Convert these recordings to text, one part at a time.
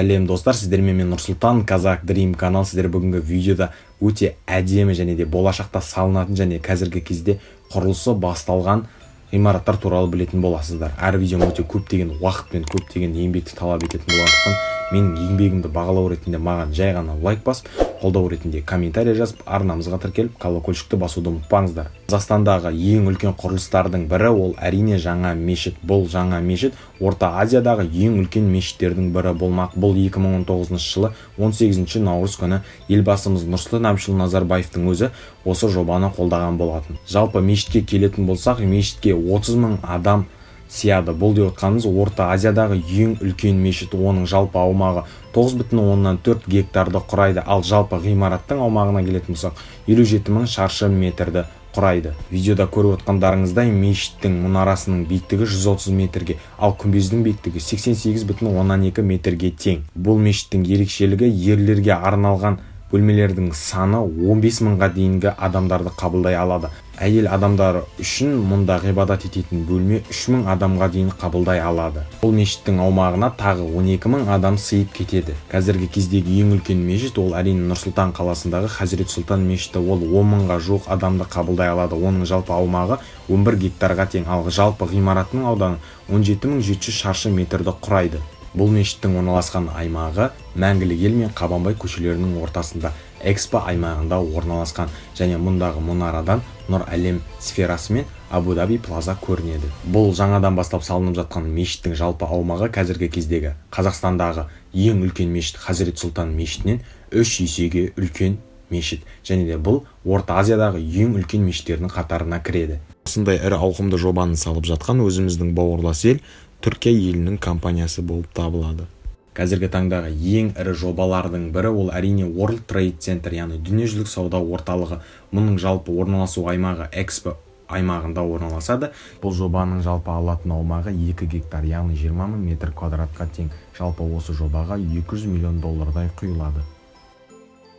Сәлем, достар! Сіздермен мен, Нұрсұлтан, Қазақ Дрим канал. Сіздер бүгінгі видеода өте әдемі және де болашақта салынатын және қазіргі кезде құрылысы басталған ғимараттар туралы білетін боласыздар. Әр видеом өте көптеген уақыт пен көптеген еңбекті талап ететін болғандықтан, менің еңбегімді бағалау ретінде маған жай ғана лайк басып, қолдау ретінде комментарий жазып, арнамызға тіркеліп, колокольчикті басуды ұмытпаңыздар. Қазақстандағы ең үлкен құрылыстардың бірі ол, әрине, жаңа мешіт. Бұл жаңа мешіт Орта Азиядағы ең үлкен мешіттердің бірі болмақ. Бұл 2019 жылы 18 наурыз күні Елбасымыз Нұрсұлтан Әбішұлы Назарбаевтың өзі осы жобаны қолдаған болатын. Жалпы мешітке келетін болсақ, мешітке 30 мың адам сияды. Бұл деп отқанымыз Орта Азиядағы ең үлкен мешіт. Оның жалпы аумағы 9,4 гектарды құрайды. Ал жалпы ғимараттың аумағына келетін болсақ, 57 мың шаршы метрді құрайды. Видеода көріп отқандарыңыздай, мешіттің мұнарасының биіктігі 130 метрге, ал күмбездің биіктігі 88,2 метрге тең. Бұл мешіттің ерекшелігі: ерлерге арналған бөлмелердің саны 15 мыңға дейінгі адамдарды қабылдай алады. Әйел адамдар үшін мұнда ғибадат ететін бөлме 3 мың адамға дейін қабылдай алады. Бұл мешіттің аумағына тағы 12 мың адам сыйып кетеді. Қазіргі кездегі ең үлкен мешіт ол, әрине, Нұр-Сұлтан қаласындағы Хазірет Сұлтан мешіті. Ол 10 мыңға жуық адамды қабылдай алады. Оның жалпы аумағы 11 гектарға тең, ал жалпы ғимараттың ауданы 17 700 шаршы метрді құрайды. Бұл мешіттің орналасқан аймағы Мәңгілік Ел мен Қабанбай көшелерінің ортасында, Экспо аймағында орналасқан және мұндағы мұнарадан Нұр Әлем сферасы мен Абу Даби Плаза көрінеді. Бұл жаңадан бастап салынып жатқан мешіттің жалпы аумағы қазіргі кездегі Қазақстандағы ең үлкен мешіт Хазірет Сұлтан мешітінен үш есеге үлкен мешіт және де бұл Орта Азиядағы ең үлкен мешіттердің қатарына кіреді. Осындай ірі ауқымды жобаны салып жатқан өзіміздің бауырлас ел, Түркия елінің компаниясы болып табылады. Қазіргі таңдағы ең ірі жобалардың бірі ол, әрине, World Trade Center, яғни Дүниежүзілік сауда орталығы. Мұның жалпы орналасу аймағы Экспо аймағында орналасады. Бұл жобаның жалпы алатын аумағы 2 гектар, яғни 20 мың метр квадратқа тең. Жалпы осы жобаға 200 миллион доллардай құйылады.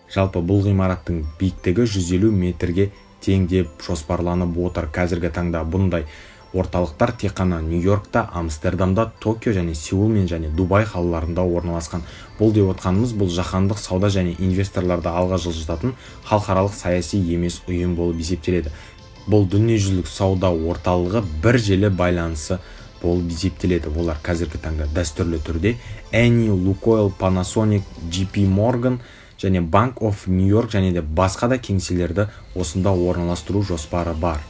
Жалпы бұл ғимараттың биіктігі 150 метрге тең деп жоспарланып отыр. Қазіргі таңда бұндай орталықтар тек қана Нью-Йоркта, Амстердамда, Токио және Сеул мен және Дубай қалаларында орналасқан. Бұл деп отқанымыз бұл жаһандық сауда және инвесторларды алға жылжытатын халықаралық саяси емес ұйым болып есептеледі. Бұл Дүниежүзілік сауда орталығы бір желі байланысы болып есептеледі. Олар қазіргі таңда дәстүрлі түрде Eni, Лукойл, Panasonic, JP Morgan және Bank of New York және де басқа да кеңселерді осында орналастыру жоспары бар.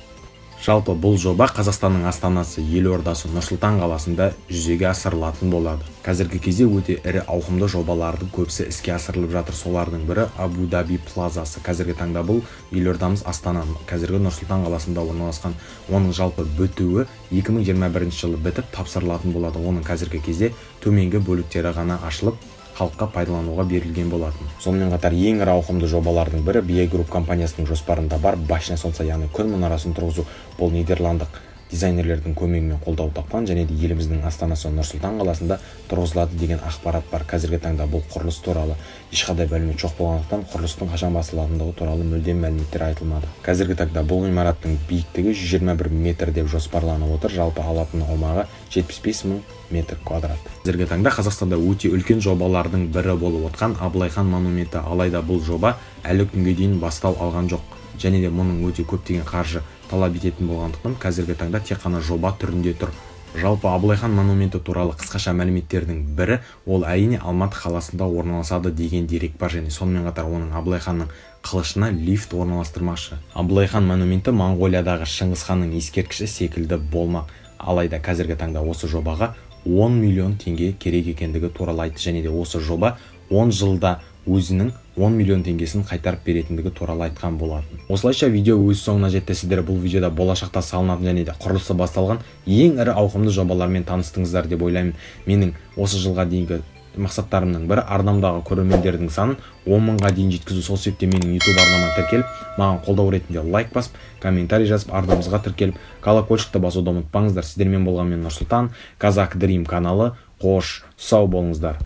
Жалпы бұл жоба Қазақстанның астанасы, елордасы Нұр-Сұлтан қаласында жүзеге асырылатын болады. Қазіргі кезде өте ірі ауқымды жобалардың көбісі іске асырылып жатыр. Солардың бірі Абу Даби Плазасы. Қазіргі таңда бұл елордамыз Астана, қазіргі Нұр-Сұлтан қаласында орналасқан. Оның жалпы бітуі 2021 жылы бітіп, тапсырылатын болады. Оның қазіргі кезде төменгі бөліктері ғана ашылып, халыққа пайдалануға берілген болатын. Сонымен қатар ең ірі ауқымды жобалардың бірі BI Group компаниясының жоспарында бар Башня Солнца, яғни Күн мұнарасын тұрғызу. Бұл нидерландық дизайнерлердің көмегімен қолдау тапқан және де еліміздің астанасы Нұр-Сұлтан қаласында тұрғызылады деген ақпарат бар. Қазіргі таңда бұл құрылыс туралы ешқандай мәлімет жоқ болғандықтан, құрылыстың қашан басталатындығы туралы мүлдем мәліметтер айтылмады. Қазіргі таңда бұл ғимараттың биіктігі 121 метр деп жоспарланып отыр. Жалпы алатын аумағы 75 мың метр квадрат. Қазіргі таңда Қазақстанда өте үлкен жобалардың бірі болып отқан Абылай хан монументі. Алайда бұл жоба әлі күнге дейін бастау алған жоқ және де мұның өте көптеген қаржы талап ететін болғандықтан, қазіргі таңда тек қана жоба түрінде тұр. Жалпы Абылай хан монументі туралы қысқаша мәліметтердің бірі ол, әрине, Алматы қаласында орналасады деген дерек бар және сонымен қатар оның Абылай ханның қылышына лифт орналастырмақшы. Абылай хан монументі Моңғолиядағы Шыңғыс ханның ескерткіші секілді болмақ. Алайда қазіргі таңда осы жобаға 10 миллион теңге керек екендігі туралы айтты және де осы жоба 10 жылда өзінің 10 миллион теңгесін қайтарып беретіндігі туралы айтқан болатын. Осылайша видео өз соңына жетті. Сіздер бұл видеода болашақта салынатын және де құрылысы басталған ең ірі ауқымды жобалармен таныстыңыздар деп ойлаймын. Менің осы жылға дейінгі мақсаттарымның бірі арнамдағы көрермендердің санын 10 мыңға дейін жеткізу. Сол себептен менің YouTube арнама тіркеліп, маған қолдау ретінде лайк басып, комментарий жазып, арнамызға тіркеліп, колокольчикті басуды ұмытпаңыздар. Сіздермен болған мен, Нұрсұлтан, Қазақ Дрим каналы. Қош сау болыңыздар!